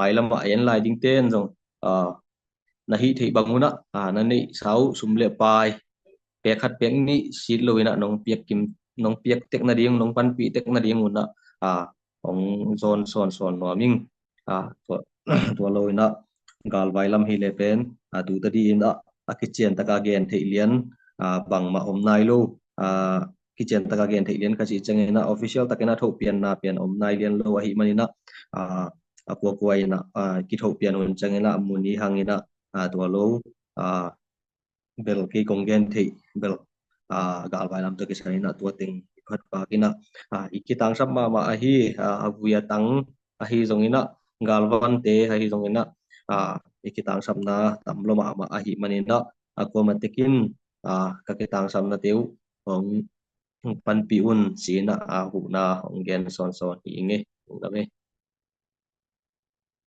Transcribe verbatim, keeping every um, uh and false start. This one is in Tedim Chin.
mailamah a en lai dingte in zong, ah, na hih theih bang un ah, ah, na neihsa uh sum le pai pek khat pek nih sit lo in ah nong piak kim, nong piak tek nading, nong panpih tek nading un ah, ah, hong zawn sawnsawn nuam ing. Ah, tua, tua lo in ah galvai lam hi le pen, ah, tu tadi in ah a kician taka gen theih lian, ah, bangmah om nai lo. Ah, kician taka gen theih lian ka cih ciangin ah official takin a thohpianna pian om nai lian lo ahih manin ah, ah, a kuakua in ah, ah, kithohpian hun ciangin ah mun i hang in ah, ah, tua lo, ah, bel kei kong gen theih bel, ah, galvai lam tawh kisai in ah tua teng i phat pak in ah, ah, i kitangsap mahmah ahi, ah, a vui a tang ahi zongin ah, galvante ahi zongin ah, ah, i kitangsapna tam lo mahmah ahih manin ah, a kuamah tekin, ah, ka kitangsapnate uh hong panpih un ci in ah, ah, huhna hong gen sawnsawn hi ing e. Lungdam e.